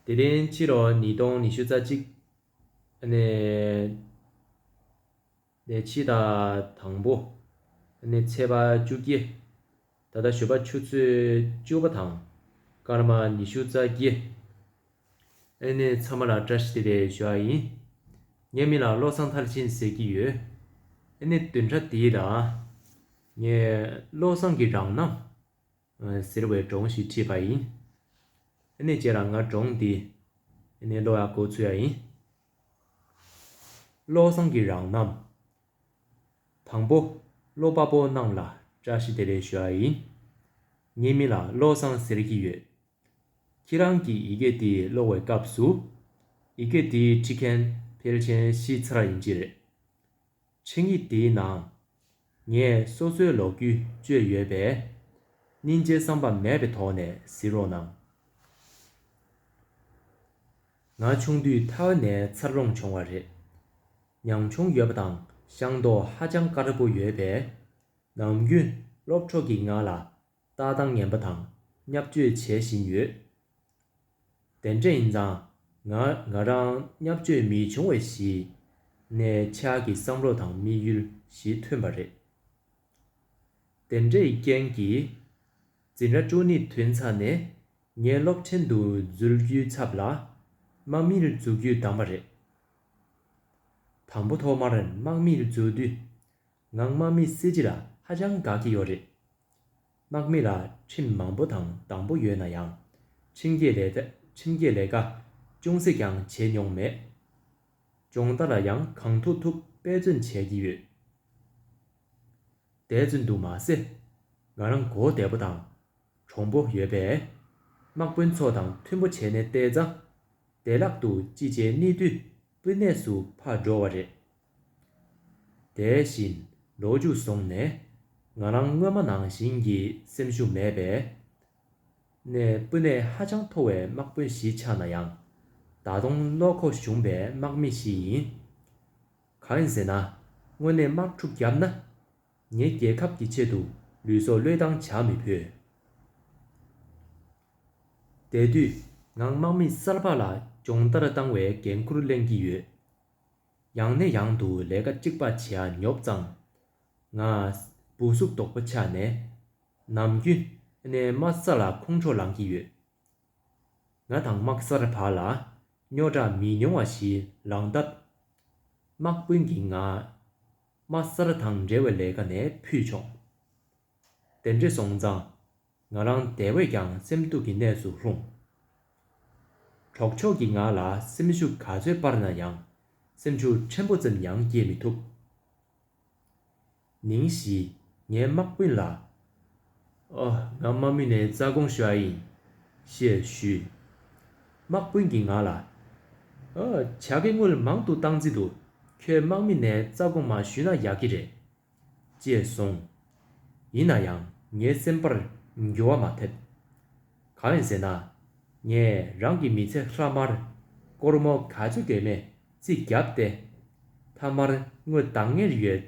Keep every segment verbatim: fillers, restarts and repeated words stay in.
དེ་རིང་ཕྱི་ལོ་ཉིས་སྟོང་ཉི་ཤུ་རྩ་གཅིག་ཨ་ནི་ནས་ཕྱི་ཟླ་དང་པོ་ཨ་ནི་ཚེས་པ་བཅུ་བརྒྱད། ད་ལྟ་ཞོགས་པ་ཆུ་ཚོད་བཅུ་པ་དང་སྐར་མ་ཉི་ཤུ་རྩ་བརྒྱད། ཨ་ནི་ཚང་མ་ལ་བཀྲ་ཤིས་བདེ་ལེགས་ཞུ་བ་ཡིན། ངའི་མིང་ལ་བློ་བཟང་མཐར་ཕྱིན་ཟེར་གྱི་ཡོད། ཨ་ནི་བདུན་ཕྲག་འདིའི་ལ་ངས་བློ་བཟང་གི་རང་རྣམ་ཟེར་བའི་སྒྲུང་ཞིག་བྲིས་པ་ཡིན། ཨ་ནི་རྗེས་ལ་ང་སྒྲུང་འདི་ཨ་ནི་ཀློག་ཡག་འགོ་ཚུགས་ཡ་ཡིན། བློ་བཟང་གི་རང་རྣམ། དང་པོ། ཀློག་པ་པོ་རྣམས་ལ་བཀྲ་ཤིས་བདེ་ལེགས་ཞུ་བ་ཡིན། ངའི་མིང་ལ་བློ་བཟང་ཟེར་གྱི་ཡོད། ཁྱེད་རང་གིས་ཡི་གེ་འདི་ཀློག་པའི་སྐབས་སུ། ཡི་གེ་འདི་འབྲི་མཁན་ཕལ་ཆེར་ཤི་ཚར་ཡིན་གྱི་རེད། འཕྲིན་ཡིག་འདིའི་ནང་། ངས་སོ་སོའི་ལོ་རྒྱུས་བཅོས་ཡོད་པས། སྙིང་རྗེ་བསམ་པ་མེད་པའི་ཐོག་ནས་གཟིགས་རོགས་གནང་། ང་ཆུང་དུས་ཐའེ་ཝན་ནས་འཚར་ལོངས་བྱུང་བ་རེད། ཉམ་ཆུང་ཡོད་པ་དང་ཤ་མདོག་ཧ་ཅང་དཀར་པོ་ཡོད་པས། ནམ་རྒྱུན་སློབ་གྲོགས་ཀྱིས་ང་ལ་ལྟ་སྟངས་ངན་པ་དང་བརྙས་བཅོས་བྱེད་བཞིན་ཡོད། དེ་འདྲ་ཡིན་ཙང་ང་ང་རང་བརྙས་བཅོས་མི་བྱུང་བ་ཞིག་ནས་ཆགས་ཀྱི་བསམ་བློ་དང་དམིགས་ཡུལ་ཞིག་ཐོན་པ་རེད། དེ་འདྲའི་རྐྱེན་གྱིས། འཛིན་གྲྭ་བཅུ་གཉིས་ཐོན་ཚར་ནས་ངའི་སློབ་ཆེན་དུ་འཛུལ་རྒྱུའི་ཚབ་ལ་དམག་མིར་འཛུལ་རྒྱུ་བདམས་པ་རེད། དང་པོ་ཐོག་མར་དམག་མིར་འཛུལ་དུས་ང་དམག་མི་སྲིད་ཇི་ལ་ཧ་ཅང་དགའ་གི་ཡོད་རེད། དམག་མི་ལ་ཁྲིམས་མང་པོ་དང་དང་པོ་ཡོད་ན་ཡང་ཁྲིམས་འགལ་ལས་ཁྲིམས་འགལ་ལས་ཀ་ཅུང་ཟད་ཀྱང་བྱས་མྱོང་མེད། སྦྱོང་བརྡར་ལ་ཡང་གང་ཐུབ་ཐུབ་འབད་བརྩོན་བྱས་ཀྱི་ཡོད། དེ་ཙམ་དུ་མ་ཟད། ང་རང་གོ་བདེ་པོ་དང་གྲུང་པོ་ཡོད་པས། དམག་དཔོན་ཚོ་དང་མཐུན་པོ་བྱས་ནས་བལྟས་ཙང་། བདེ་བླག་ཏུ་ཅི་བྱེད་གཉིད་དུས་སྤུན་ནས་སུ་ཕར་འགྲོ་བ་རེད། དེ་བཞིན་ལོ་མཇུག་སོང་ནས་ང་རང་སྔོན་མ་ནང་བཞིན་གྱི་སེམས་ཤུགས་མེད་པས། ནས་སྤུན་ནས་ཧ་ཅང་མཐོ་བའི་དམག་དཔོན་ཞིག་ཆགས་ན་ཡང་། ད་དུང་བློ་ཁོག་ཞུམ་པའི་དམག་མི་ཞིག་ཡིན། གང་ཡིན་ཟེར་ན། དངོས་གནས་དམག་འཁྲུག་བརྒྱབ་ན། ངའི་རྒྱལ་ཁབ་ཀྱི་ཆེད་དུ་ལུས་སྲོག་བློས་བཏང་བྱ་མི་ཕོད། དེ་དུས་ང་དམག་མི་གསར་པ་ལ་སྦྱོང་བརྡར་བཏང་བའི་འགན་ཁུར་ལེན་གྱི་ཡོད། ཡང་ནས་ཡང་དུ་ལས་ཀ་གཅིག་པ་བྱེད་ཡ་ཉོབ་ཙང་། ང་སྦུག་སུབ་དོག་པོ་ཆགས་ནས། ནམ་རྒྱུན་ནས་དམག་ས་ལ་ཁོང་ཁྲོ་ལངས་ཀྱི་ཡོད། ང་དང་དམག་སར་བར་ལ་རྙོག་དྲ་མི་ཉུང་བ་ཞིག་ལངས་སྟབས། དམག་དཔོན་གྱིས་ང་དམག་སར་དང་འབྲེལ་བའི་ལས་ཀ་ནས་ཕུད་བྱུང་། དེ་འདྲ་སོང་ཙང་། ང་རང་དེ་བས་ཀྱང་སེམས་སྡུག་གི་གནས་སུ་ལྷུང་། གྲོགས་མཆོག་གིས་ང་ལ་སེམས་ཤུགས་ག་ཚོད་སྤར་ན་ཡང་སེམས་ཤུགས་ཕྲན་བུ་ཙམ་ཡང་སྐྱེ་མི་ཐུབ། ཉིན་ཞིག་ངའི་དམག་དཔོན་ལ། ཨོ། ང་དམག་མི་ནས་རྩ་དགོངས་ཞུ་བ་ཡིན། ཞེས་ཞུས། དམག་དཔོན་གྱིས་ང་ལ། ཨོ། ཇ་གི་དངུལ་མང་དུ་བཏང་རྩིས་འདུག་ཁྱོད་དམག་མི་ནས་རྩ་དགོངས་མ་ཞུས་ན་ཡག་གི་རེད། ཅེས་གསུངས། ཡིན་ན་ཡང་ངའི་སེམས་པར་འགྱུར་བ་མ་ཐེབས། གང་ཡིན་ཟེར་ན། ངས་རང་གི་མི་ཚེ་སླར་མར་སྒོར་མོ་ག་ཚོད་དགོས་མེད་རྩིས་བརྒྱབ་སྟེ། མཐའ་མར་དངུལ་འདང་ངེས་ཡོད།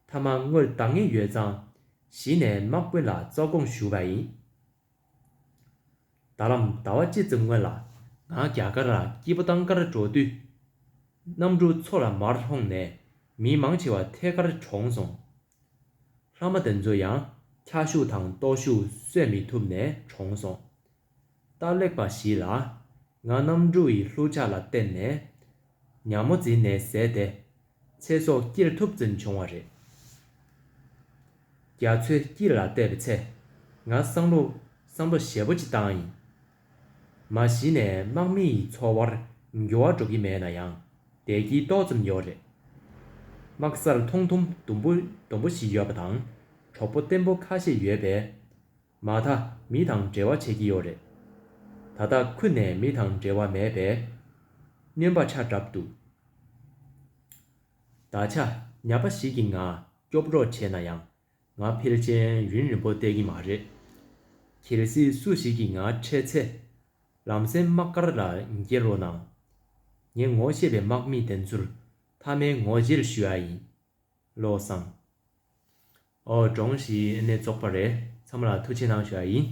མཐའ་མ་དངུལ་འདང་ངེས་ཡོད་ཙང་། གཞི་ནས་དམག་དཔོན་ལ་རྩ་དགོངས་ཞུས་པ་ཡིན། ད་ལམ་ཟླ་བ་གཅིག་ཙམ་སྔོན་ལ་ང་རྒྱ་གར་ལ་སྐྱིད་པོ་ཏང་དགར་འགྲོ་དུས། གནམ་གྲུ་མཚོ་ལ་མར་ལྷུང་ནས་མི་མང་ཆེ་བ་ཐད་ཀར་གྲོངས་སོང་། ལྷ་མོ་དེ་ཚོ་ཡང་ཁྱ་ཤུག་དང་ལྟོགས་ཤུགས་གསོས་མི་ཐུབ་ནས་གྲོངས་སོང་། སྟབས་ལེགས་པ་ཞིག་ལ་ང་གནམ་གྲུ་ཡི་ལྷུ་ཆག་ལ་བརྟེན་ནས་ཉ་མོ་འཛིན་ནས་བཟས་ཏེ་ཚེ་སྲོག་སྐྱེལ་ཐུབ་ཙམ་བྱུང་བ་རེད། རྒྱ་མཚོའི་དཀྱིལ་ལ་བལྟས་པའི་ཚེ། ང་བསམ་བློ་བསམ་བློ་ཞེ་པོ་ཅིག་བཏང་ཡིན། མ་གཞི་ནས་དམག་མི་ཡི་འཚོ་བར་འགྱུར་བ་འགྲོ་གི་མེད་ན་ཡང་བདེ་སྐྱིད་ཏོག་ཙམ་ཡོད་རེད། དམག་སར་མཐོང་ཐུང་དུམ་བུ་དུམ་བུ་ཞིག་ཡོད་པ་དང་གྲོགས་པོ་བརྟན་པོ་ཁ་ཤས་ཡོད་པས། མ་མཐའ་མི་དང་འབྲེལ་བ་བྱེད་ཀྱི་ཡོད་རེད། ད་ལྟ་ཁུར་ནས་མི་དང་འབྲེལ་བ་མེད་པས། སྨྱོན་པ་ཆགས་གྲབས་འདུག་ད་ཆ་ཉ་པ་ཞིག་གིས་ང་སྐྱོབ་རོགས་བྱས་ན་ཡང་། ང་ཕལ་ཆེར་ཡུན་རིང་པོ་བསྡད་ཀྱི་མ་རེད། གལ་སྲིད་སུ་ཞིག་གིས་ང་འཕྲད་ཚེ། ལམ་སེང་དམག་སྒར་ལ་འགྱེལ་རོགས་གནང་། ངས་ངོ་ཤེས་པའི་དམག་མི་དེ་ཚོར་མཐའ་མའི་ངོ་བརྗེར་ཞུ་ཡ་ཡིན། བློ་བཟང་། ཨོ། སྒྲུང་ཞིག་ཨ་ནི་རྫོགས་པ་རེད། ཚང་མ་ལ་ཐུགས་རྗེ་གནང་ཞུ་ཡ་ཡིན།